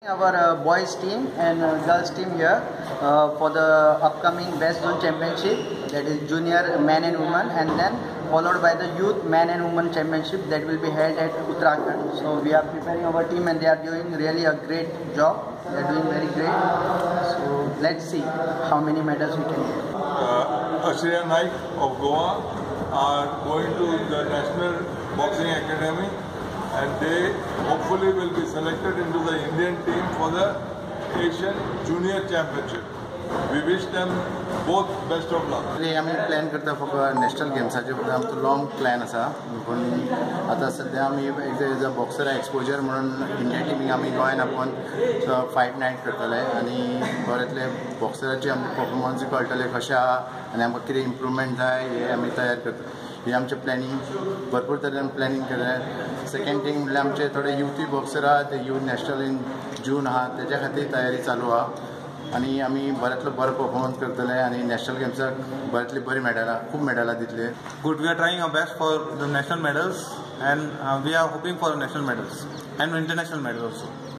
Our boys team and girls team here for the upcoming West Zone Championship, that is junior men and women, and then followed by the youth men and women championship that will be held at Uttarakhand. So we are preparing our team and they are doing really a great job. They are doing very great. So let's see how many medals we can get. Ashriya Naik of Goa are going to the National Boxing Academy, and they hopefully will be selected into the Indian team for the Asian Junior Championship. We wish them both best of luck. आमी plan करता फक्त national गेम्साचे, फक्त आमचो long plan आसा. पूण आतां सद्या आमी एज अ बॉक्सर एक्सपोजर म्हणून इंडिया टिमीक आमी गोंयान आपोवन फायट नायट करतले आनी बरेंतले बॉक्सराचे आमकां परफॉर्मन्स कळटले कशें आहा आनी आमकां कितें इम्प्रुवमेंट जाय हें आमी तयार करता. हे आमचें प्लॅनिंग भरपूर तरेन प्लॅनिंग केलें. सेकंड थींग म्हणल्यार आमचे थोडे युथूय बॉक्सर आहा, ते यूथ नॅशनल इन जून आहा, तेज्या खातीर तयारी चालू आहा आनी आमी बऱ्यांतलो बरो परफॉर्मन्स करतले आनी नॅशनल गेम्साक बऱ्यांतली बरी मेडलां, खूब मेडलां दितले. Good, we are trying our best for the national medals and we are hoping for national medals and international medals also.